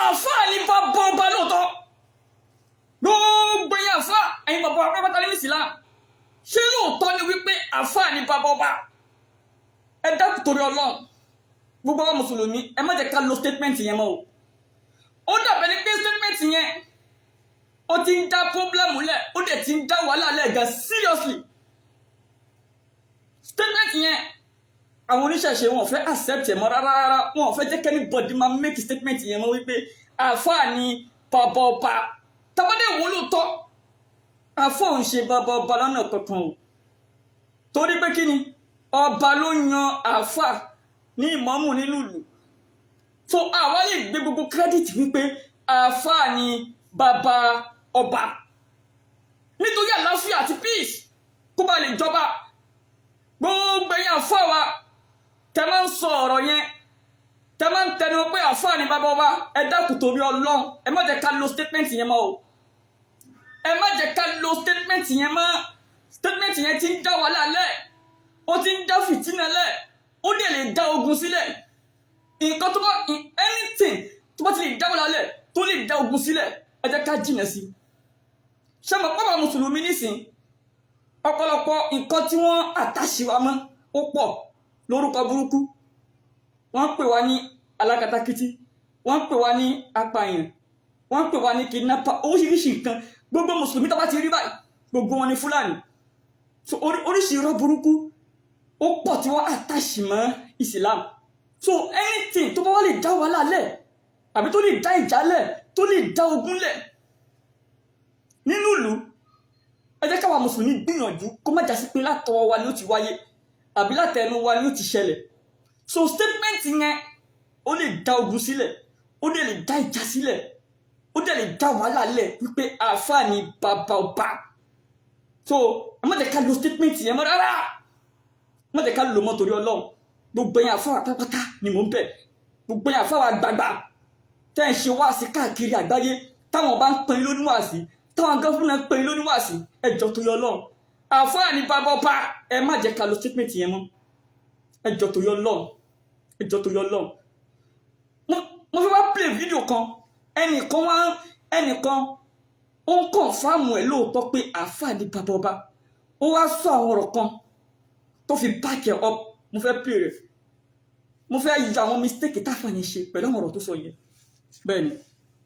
Àfáà ní bàbá ọba lóòótọ́? Gbogbo ẹ̀yin àfáà, ẹ̀yin bàbá wa pátápátá nínú Islam, ṣé lóòótọ́ ni wípé àfáà ní bàbá ọba? Ẹ dákun torí Ọlọ́run, gbogbo àwọn mùsùlùmí, ẹ má jẹ́ ká lo statement yẹn mọ́ o. Ó dàbẹ̀ ní pé statement yẹn, ó ti ń dá problem lẹ̀, ó dẹ̀ ti ń dá wàhálà lẹ̀ gan. Seriously, statement yẹn, àwọn oníṣẹ̀ṣe wọn ò fẹ́ accept ẹ̀ mọ́ rárá rárá. Wọn ò fẹ́ jẹ́ kí anybody máa make statement yẹn mọ́ wípé àáfàá ni bàbá ọba. Tàbádé wo lóòótọ́, àáfàá ò ń ṣe bàbá ọba lọ́nà kankan o. Torí pé kí ni? Ọba ló yan àáfàá ní ìmámù nínú ìlú. So àwa lè gbé gbogbo credit wípé àáfàá ni bàbá ọba. Nítorí àlàáfíà àti peace kó bá lè jọba, gbogbo ẹ̀yin àáfàá wa tẹ máa ń sọ ọ̀rọ̀ yẹn, tẹ máa ń tẹnu pé àáfàá ni bàbá ọba, ẹ dákun torí Ọlọ́run, ẹ má jẹ́ ká lo statement yẹn mọ́ o. Ẹ má jẹ́ ká lo statement yẹn mọ́. Statement yẹn ti ń dá wàhálà lẹ̀, ó ti ń dá fìtínà lẹ̀, ó dẹ̀ lè dá ogun sílẹ̀. Nǹkan tó bá, anything tó bá ti lè dá wàhálà lẹ̀, tó lè dá ogun sílẹ̀, ẹ jẹ́ ká jìnà sí. Ṣé mo pàpà mùsùlùmí nísìn, ọ̀pọ̀lọpọ̀ nǹkan tí wọ́n àtàṣì wa mọ́ ó pọ̀ lórúkọ burúkú. Wọ́n ń pè wá ní alákatakítí, wọ́n ń pè wá ní apààyàn, wọ́n ń pè wá ní kidnapper, oríṣiríṣi nǹkan. Gbogbo mùsùlùmí tó bá ti rí báyìí, gbogbo wọn ní Fúlàní. So oríṣi irọ́ burúkú ó pọ̀ tí wọ́n àtàṣì mọ́ Islam. So anything tó bá wá lè dá wàhálà lẹ̀, àbí tó lè dá ìjà lẹ̀, tó lè dá ogun lẹ̀ nínú ìlú, ẹ jẹ́ káwa mùsùlùmí gbìyànjú kó má jásí pé látọwọ́ wa ni ó ti wáyé, àbí látẹnu wa ni ó ti ṣẹlẹ̀. So statement yẹn, ó lè dá ogun sílẹ̀, ó dẹ̀ lè dá ìjà sílẹ̀, ó dẹ̀ lè dá wàhálà lẹ̀ wípé àáfàá ni bàbá ọba. So ẹ má jẹ́ ká lo statement yẹn mọ́ rárá. Ẹ má jẹ́ ká lò mọ́ torí Ọlọ́run. Gbogbo ẹ̀yin àáfàá pátápátá ni mò ń bẹ̀, gbogbo ẹ̀yin àáfàá gbàgbà tẹ́ ẹ̀ ń ṣe wáàsí káàkiri àgbáyé, táwọn bá ń pín in lóní wáàsí, táwọn governor ń pín in lóní wáàsí, ẹ jọ̀ọ́ torí Ọlọ́run, àáfàá ni bàbá ọba, ẹ má jẹ́ ká lo statement yẹn mọ́. Ẹ jọ̀ọ́ torí Ọlọ́run, ẹ jọ̀ọ́ torí Ọlọ́run. Mo fi wá play video kan. Ẹnìkan wá, ẹnìkan ó ń confirm ẹ̀ lóòótọ́ pé àáfàá ni bàbá ọba. Ó wá sọ àwọn ọ̀rọ̀ kan tó fi back ẹ̀ up. Mo fẹ́ play rẹ̀, mo fẹ́ yọ àwọn mistake táfà yẹn ṣe pẹ̀lú àwọn ọ̀rọ̀ tó sọ yẹn. Bẹ́ẹ̀ ni,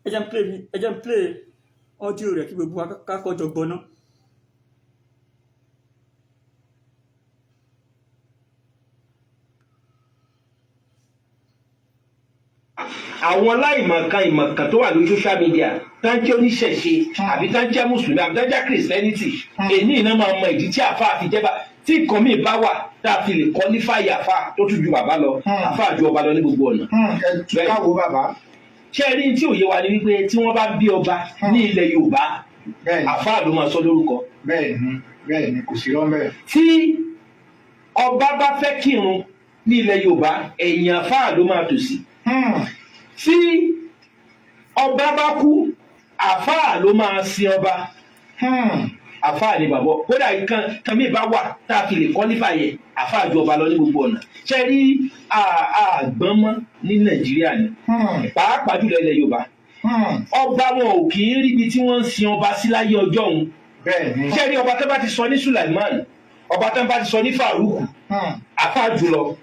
ẹ jẹ́ n play audio rẹ̀ kí gbogbo wa ká kọjọ gbọ́ ná. Àwọn aláìmọ̀kan ìmọ̀kan tó wà lórí social media, tá ń jẹ́ oníṣẹ̀ṣe, àbí tá ń jẹ́ mùsùlùmí, àbí tá ń jẹ́ Christianity, èyí iná máa mọ ìdí tí àáfàá fi jẹ́ bá tí nǹkan míì bá wà tá a fi lè qualify àáfàá tó tún ju bàbá lọ, àáfàá ju ọba lọ ní gbogbo ọ̀nà. Ẹ tún káwo bàbá. Ṣé ẹ rí tí òye wa ni wípé tí wọ́n bá bí ọba ní ilẹ̀ Yorùbá, àáfàá ló máa sọ lórúkọ. Bẹ́ẹ̀ni, kò sí rọ́ńbẹ́. Tí ọba bá fẹ́ kírun ní ilẹ̀ Yorùbá, ẹ̀yìn àáfàá ló máa tò sí. Tí ọba bá kú, àáfàá ló máa sin ọba. Àáfàá ni bàbá. Kódà kan kan mi bá wà tá a fi lè qualify yẹ àáfàá ju ọba lọ ní gbogbo ọ̀nà. Ṣe rí àgbọ́n mọ́ ní Nàìjíríà ni, pàápàá jùlọ ilẹ̀ Yorùbá, ọba wọn ò kì í ríbi tí wọ́n ń sin ọba sí láyé ọjọ́ òun. Ṣe rí ọba tó bá ti sọ ní Sulaiman, ọba tó bá ti sọ ní Faruku, àáfàá jùlọ,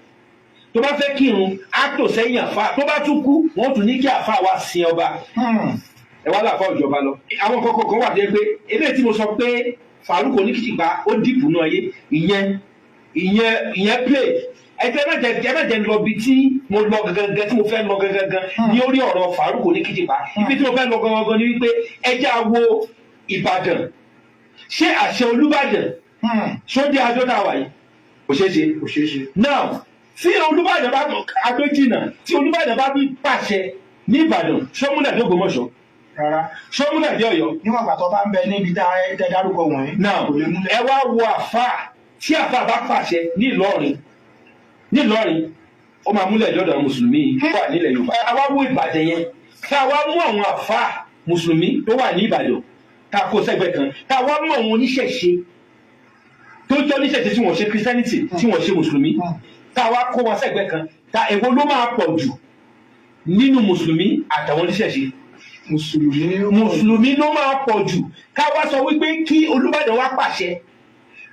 tó bá fẹ́ kírun, á tò sẹ́yìn àáfàá. Tó bá tún kú, wọ́n tún ní kí àáfàá wá sin ọba. Ẹ wá láàfáà òjọba lọ. Àwọn kọ̀ọ̀kan kan wà tó yẹ pé eléyìí tí mo sọ pé Faruku oníkìtìpá ó dìpù náà yé ìyẹn play. Ẹ má jẹ́ lọ bí tí mo lọ gangan, tí mo fẹ́ lọ gangan ní orí ọ̀rọ̀ Faruku oníkìtìpá. Ibi tí mo fẹ́ lọ gangan ni wípé ẹ jẹ́ á wo Ìbàdàn. Ṣé àṣẹ Olúbàdàn sóde adó tá a wà yìí kò ṣeé ṣe? Kò ṣeé ṣe. Now, tí Olúbàdàn bá adójìnà, tí Olúbàdàn bá bí pàṣẹ ní Ìbàdàn, sọmúlẹ̀ dé Ògbómọ̀ṣọ́? Rárá. Sọmúlẹ̀ dé Ọ̀yọ́? Níwọ̀n ìgbà tó bá ń bẹ níbi tá ẹ dárúkọ wọ̀nyí, Now, kò lè múlẹ̀. ẹ wá wo àfáà. Tí àfáà bá pàṣẹ ní Ìlọrin, ní Ìlọrin, ó máa múlẹ̀ lọ́dọ̀ àwọn mùsùlùmí tó wà nílẹ̀ Yorùbá. A wá wo Ìbàdàn yẹn, tá a wá mú àwọn àfáà mùsùlùmí tó wà ní Ìbàdàn, tá a kó sẹ́gbẹ̀ẹ́ kan, tá a wá mú àwọn oníṣẹ̀ṣe tó jẹ́ oníṣẹ̀ṣe tí wọ́n ṣe Christianity, tí wọ́n ṣe mùsùlùmí, tá a wá kó wọn sẹ́gbẹ̀ẹ́ kan, tá èwo ló máa pọ̀ jù? Nínú mùsùlùmí àtàwọn oníṣẹ̀ṣe. Mùsùlùmí ní ó pọ̀ jù. Mùsùlùmí ló máa pọ̀ jù. Ká wá sọ wípé kí Olúbàdàn wá pàṣẹ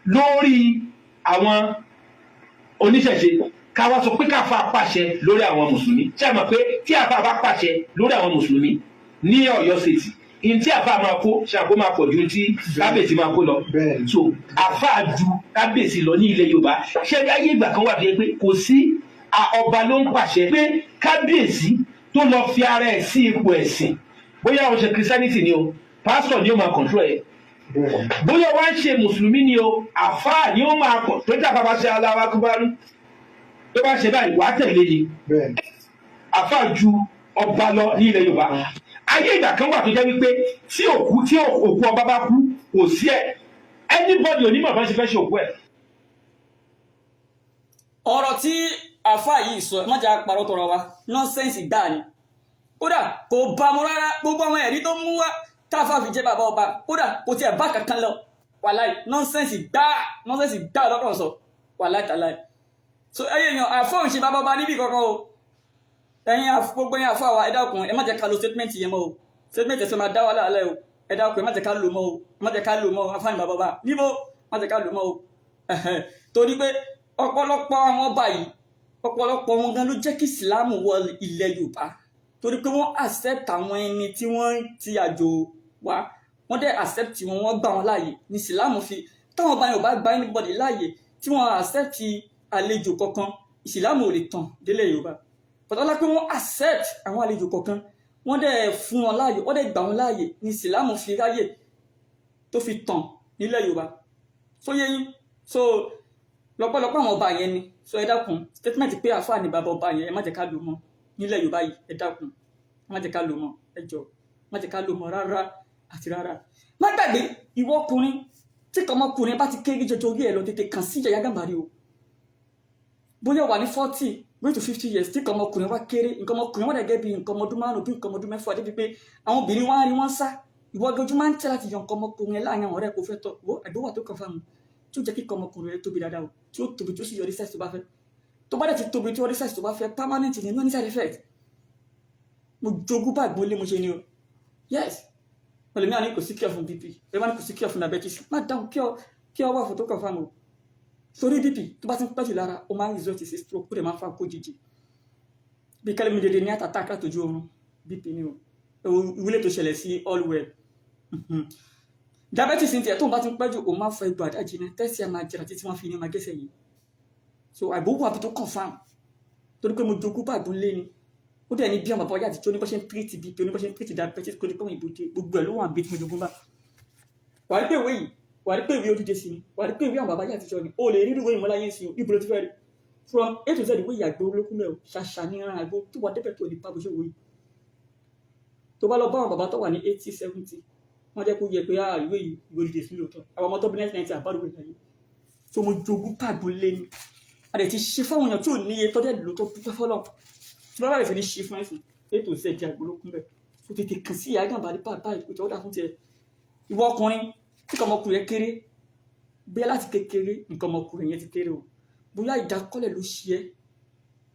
lórí àwọn oníṣẹ̀ṣe, ká wá sọ pé káfa pàṣẹ lórí àwọn mùsùlùmí, ṣé ẹ mọ̀ pé tí àfa bá pàṣẹ lórí àwọn mùsùlùmí ní Ọ̀yọ́ State, ní tí àfa máa kó ṣàkó máa pọ̀ ju tí kábíyèsí máa kó lọ? Bẹ́ẹ̀ni. So àfa ju kábíyèsí lọ ní ilẹ̀ Yorùbá. Ṣé ayé ìgbà kan wà tó yẹ pé kò sí ọba ló ń pàṣẹ, pé kábíyèsí tó lọ fi ara ẹ̀ sí ipò ẹ̀sìn, bóyá ó ṣe Christianity ni o, pásítọ̀ ni ó máa control ẹ̀. Bóyá wá ń ṣe mùsùlùmí ni o, àfáà ni ó máa pọ̀ tó jà bàbá ṣe Allahu Akbar, tó bá ṣe báyìí, wàá tẹ̀lé ni. Àfáà ju ọba lọ ní ilẹ̀ Yorùbá. Ayé ìgbà kan wà tó jẹ́ wípé tí òkú ọba bá kú, kò sí ẹ anybody onímọ̀ bá ṣe fẹ́ ṣe òkú ẹ̀. Ọ̀rọ̀ tí àáfàá yìí sọ, ẹ má jẹ́ àparọ́ tọrọ wa, nonsense gbáà ni. Kódà kò bá mu rárá. Gbogbo àwọn ẹ̀rí tó mú wá táfà fi jẹ́ bàbá ọba, kódà kò tiẹ̀ bá kankan lọ. Wàláì, nonsense gbáà, nonsense gbáà lọ́kàn sọ, wàláì tàláì. So ẹ̀yin èèyàn, àáfàá òun ṣe bàbá ọba níbì kankan o. Ẹ̀yin gbogbo ẹ̀yin àáfàá wa, ẹ dákun, ẹ má jẹ́ ká lo statement yẹn mọ́ o. Statement ẹ̀sọ́ máa dá wàhálà alẹ́ o. Ẹ dákun, ẹ má jẹ́ ká lò mọ́ o, ẹ má jẹ́ ká lò mọ́ o. Àáfàá ni bàbá ọba níbo? Má jẹ́ ká lò mọ́ o. Ẹ̀hẹ́n. Torí pé ọ̀pọ̀lọpọ̀ àwọn ọba yìí, ọ̀pọ̀lọpọ̀ wọn gan ló jẹ́ kí Ìsìláàmù wọ ilẹ̀ Yorùbá, torí pé wọ́n accept àwọn ẹni tí wọ́n ti àjò wá. Wọ́n dẹ̀ accept wọn, wọ́n gbà wọn láàyè ní Ìsìláàmù fi. Táwọn ọba yẹn ò bá gba anybody láàyè, tí wọ́n accept àlejò kankan, Ìsìláàmù ò lè tàn délẹ̀ Yorùbá. Pàtàkì pé wọ́n accept àwọn àlejò kọ̀ọ̀kan, wọ́n dẹ̀ fún wọn láàyè, wọ́n dẹ̀ gbà wọn láàyè ní Ìsìláàmù fi ráyè tó fi tàn nílẹ̀ Yorùbá. So yé yín? So lọ́pọ̀lọpọ̀ àwọn ọba yẹn ni. So ẹ dákun, statement pé àfáà ní bàbá ọba yẹn, ẹ má jẹ́ ká lò mọ́ nílẹ̀ Yorùbá yìí. Ẹ dákun, ẹ má jẹ́ ká lò mọ́. Ẹ jọ̀ọ́, má jẹ́ ká lò mọ́ rárá àti rárá. Má gbàgbé, ìwọ ọkùnrin tí kọmọkùnrin bá ti kéré jọjọ orí ẹ lọ, tètè kàn sí Yàyà Gàmbàrí o. Bóyá wà ní 40 going to 50 years, tí nǹkan ọmọkùnrin wá kéré, nǹkan ọmọkùnrin wọ́n dẹ̀ gẹ́ bí nǹkan ọmọdún 5, bí nǹkan ọmọdún 6, débi pé àwọn obìnrin wá ń rí wọ́n sá, ìwọ ojú máa ń tẹ́ láti yọ nǹkan ọmọkùnrin ẹ láàrin àwọn ọ̀rẹ́ kò fẹ́ tọ̀ wọ́ ẹ̀gbọ́n wà tó kàn fáwọn tí ó jẹ́ kí nǹkan ọmọkùnrin rẹ tóbi dáadáa o, tí ó tóbi, tí ó sì yọrí size tó bá fẹ́. Tó bá dẹ̀ ti tóbi, tí ó yọrí size tó bá fẹ́, permanent ni, no ní side effect. Mo jogún bá àgbọn lé mo ṣe ni o. Yes, ẹlòmíràn ní kò sí cure fún BP, ẹlòmíràn ní kò sí cure fún diabetes. Má dáhùn. Kí ọ wà fún tó kàn fáwọn o. Sórí BP, tó bá ti ń pẹ́jù lára, ó máa ń result sí stroke, ó dẹ̀ máa ń fa kó jìjì bí kẹ́lẹ́mi dédé ní attack látọjú oorun. BP ni o. Ìwúlẹ̀ tó ṣẹlẹ̀ sí Allwell. Diabetes ní tiẹ̀, tó ń bá ti ń pẹ́jù, ó máa ń fa egbò àdájì náà tẹ́sí ẹ̀ máa jẹrà títí wọ́n fi ní máa gẹ́sẹ̀ yìí. So àìbówó àbí tó confirm, torí pé mo jogún bá àgbọn lé ni. Ó dẹ̀ ní bí àwọn bàbá ọjà àtijọ́ ní bó ṣe ń treat BP, ní bó ṣe ń treat diabetes, kó ní pé òyìnbó dé, gbogbo ẹ̀ ló wà bí tí mo jogún bá. Wà á rí pé ìwé yìí, wà á rí pé ìwé ojúde sí ni, wà á rí pé ìwé àwọn bàbá àtijọ́ ni. O lè rí ìwé ìmọ̀láyé sí o. Ibo ló ti fẹ́ rí? From A to Z, ìwé ìyàgbé olókùn mẹ́ o. Ṣàṣà ní ìran àgbo tó wà débẹ̀ tó ní bá bó ṣe wò yìí. Tó bá lọ bá àwọn bàbá tó wà ní 80, 70, wọ́n jẹ́ kó yẹ pé ah, ìwé yìí, ìwé ojúde sí lóòótọ́. Àwọn ọmọ tó bí 1990 àbádùn ìlàyé. So mo jogún pàgbó lé ni. A dẹ̀ ti ṣe fáwọn èèyàn tí ò níye tọ́jẹ́ lò tó dúpẹ́ fọlọ́ tí wọ́n bá rẹ̀ fi ní ṣe fún ẹ̀sìn A to Z àgbo olókùn bẹ̀. So tètè kàn sí ìyá Gàmbàrí báyìí, kò tẹ́ ó dà fún tiẹ̀. Ìwọ ọkùnrin tí nǹkan ọmọkùnrin yẹn kéré, bóyá láti kékeré nǹkan ọmọkùnrin yẹn ti kéré o, bóyá ìdákọ́lẹ̀ ló ṣe ẹ́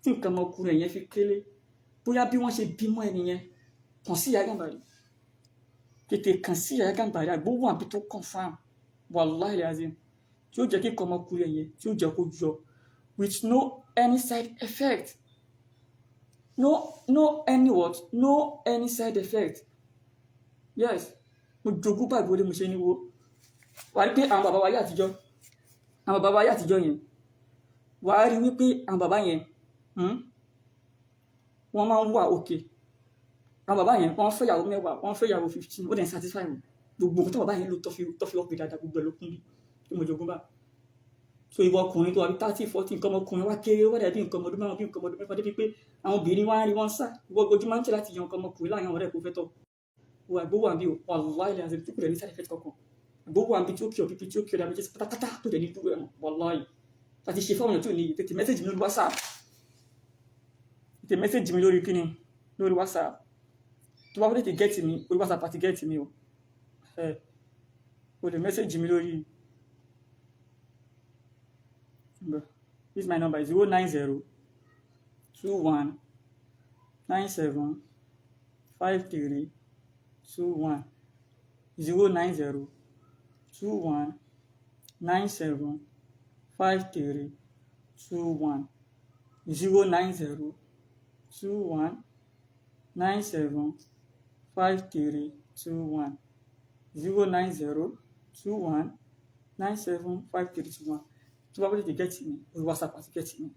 tí nǹkan ọmọkùnrin yẹn fi kéré, bóyá bí wọ́n ṣe bímọ ẹni yẹn, kàn sí ìyá Gàmbàrí. Tètè kàn sí ìyá Gàmbàrí. Àgbo wà bí tó confirm, wàláhì azim, tí ó jẹ́ kí nǹkan ọmọkùnrin yẹn, tí ó jẹ́ kó yọ with no any side effect, no any what, no any side effect. Yes, mo jogún báyìí wọlé mo ṣe ní wo. Wà á rí pé àwọn bàbá wa ayé àtijọ́, àwọn bàbá wa ayé àtijọ́ yẹn, wà á rí wípé àwọn bàbá yẹn, wọ́n máa ń wà òkè. Àwọn bàbá yẹn, wọ́n fẹ́ ìyàwó 10, wọ́n fẹ́ ìyàwó 15, ó dẹ̀ ń satisfy wọn. Gbogbo nǹkan tó bàbá yẹn lò tó fi ọ̀pẹ dáadáa, gbogbo ẹ̀ ló kún bí tí mo jogún bá. So ìwọ ọkùnrin tó wà bí 30, 40, nǹkan ọmọkùnrin wá kéré, wá dàbí nǹkan ọmọdún 5, bí nǹkan ọmọdún 6, débi pé àwọn obìnrin wá ń rí wọn sá, ìwọ ojú máa ń tẹ̀ láti yan nǹkan ọmọkùnrin láàrin àwọn ọ̀rẹ́ kò fẹ́ tọ̀ wọ, àgbo wà bí o. Wàláhì àti tí kò dẹ̀ ní side effect kankan. Àgbo wà bí tí ó cure BP, tí ó cure diabetes pátápátá, tó dẹ̀ ní dúró ẹ̀mọ́. Wàláhì, láti ṣe fáwọn èèyàn tí ò ní. Tètè message mi lórí WhatsApp, tètè message mi lórí kíni, lórí WhatsApp. Tó bá fẹ́ tètè get mi orí WhatsApp àti get mi o, ẹ o lè message mi lórí. This my number, 090 21. 97 53 21, 090 21 97 53 21, 090 21 97 53 21, 090 21 97 53 21. Tó bá wọlé, ti get mi orí WhatsApp àti get mi.